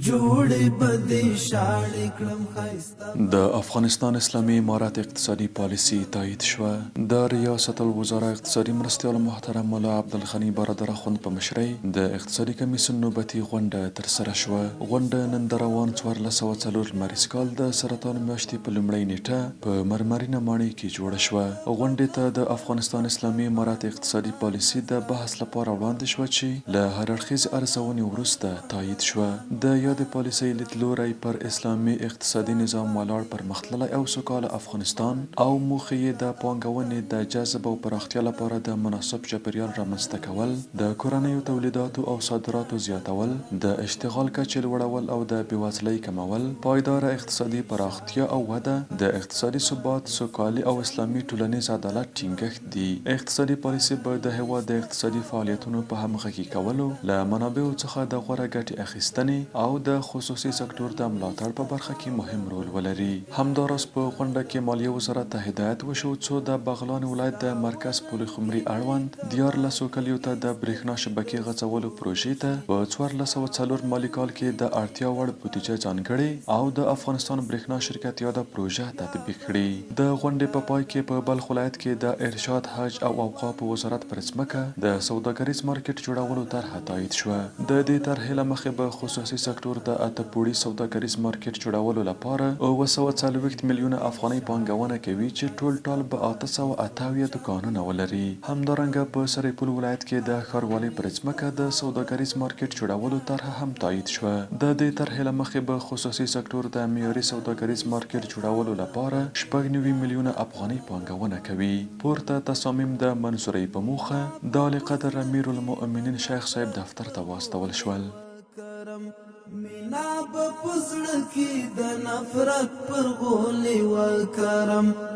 جوړې به دې شاړې کړم ښایسته. د افغانستان اسلامي امارت اقتصادي پالیسي تایید شوه. د ریاست الوزرا اقتصادي مرستیال محترم ملا عبدالغني برادر اخوند په مشرۍ د اقتصادي کمیسیون نوبتي غونډه ترسره شوه. غونډه نن د روان 1404 لمریز کال د سرطان میاشتې په لومړۍ نېټه په مرمرینه ماڼۍ کې جوړه شوه. غونډې ته د افغانستان اسلامي امارت اقتصادي پالیسي د بحث لپاره وړاندې شوه چې له هر اړخیزې ارزونې وروسته تایید شوه. د یادې پالیسۍ لیدلوری پر اسلامي اقتصادي نظام ولاړ پرمختللی او سوکاله افغانستان او موخې یې د پانګونې د جذب او پراختیا لپاره د مناسب چاپېریال رامنځته کول، د کورنیو تولیداتو او صادراتو زیاتول، د اشتغال کچې لوړول او د بېوزلۍ کمول، پایداره اقتصادي پراختیا او وده، د اقتصادي ثبات، سوکالي او اسلامي ټولنیز عدالت ټینګښت دي. اقتصادي پالیسي به د هېواد د اقتصادي فعالیتونو په همغږي کولو، له منابعو څخه د غوره ګټې اخیستنې او د خصوصي سکټور د ملاتړ په برخه کې مهم رول ولري. همداراز په غونډه کې مالیې وزارت ته هدایت وشو څو د بغلان ولایت د مرکز پلخمري اړوند دیارلسو کلیو ته د برېښنا شبکې غځولو پروژې ته په 1404 مالي کال کې د اړتیا وړ بودیجه ځانګړې او د افغانستان برېښنا شرکت یاده پروژه تطبیق کړي. د غونډې په پای کې په بلخ ولایت کې د ارشاد، حج او اوقافو وزارت پر ځمکه د سوداګریز مارکېټ جوړولو طرحه تایید شوه. د دې طرحې له مخې به خصوصي سکټور د اته پوړیز سوداګریز مارکېټ جوړولو لپاره 740 میلیونه افغانۍ پانګونه کوي چې ټولټال به 878 دوکانونه ولري. همدارنګه په سرپل ولایت کې د ښاروالۍ پر ځمکه د سوداګریز مارکېټ جوړولو طرحه هم تایید شوه. د دې طرحې له مخې به خصوصي سکټور د معیاري سوداګریز مارکېټ جوړولو لپاره 96 میلیونه افغانۍ پانګونه کوي. پورته تصامیم د منظورۍ په موخه د عالیقدر امیرالمؤمنین شیخ صاحب دفتر ته واستول شول. مینا به په زړه کې د نفرت پر غولي وکرم.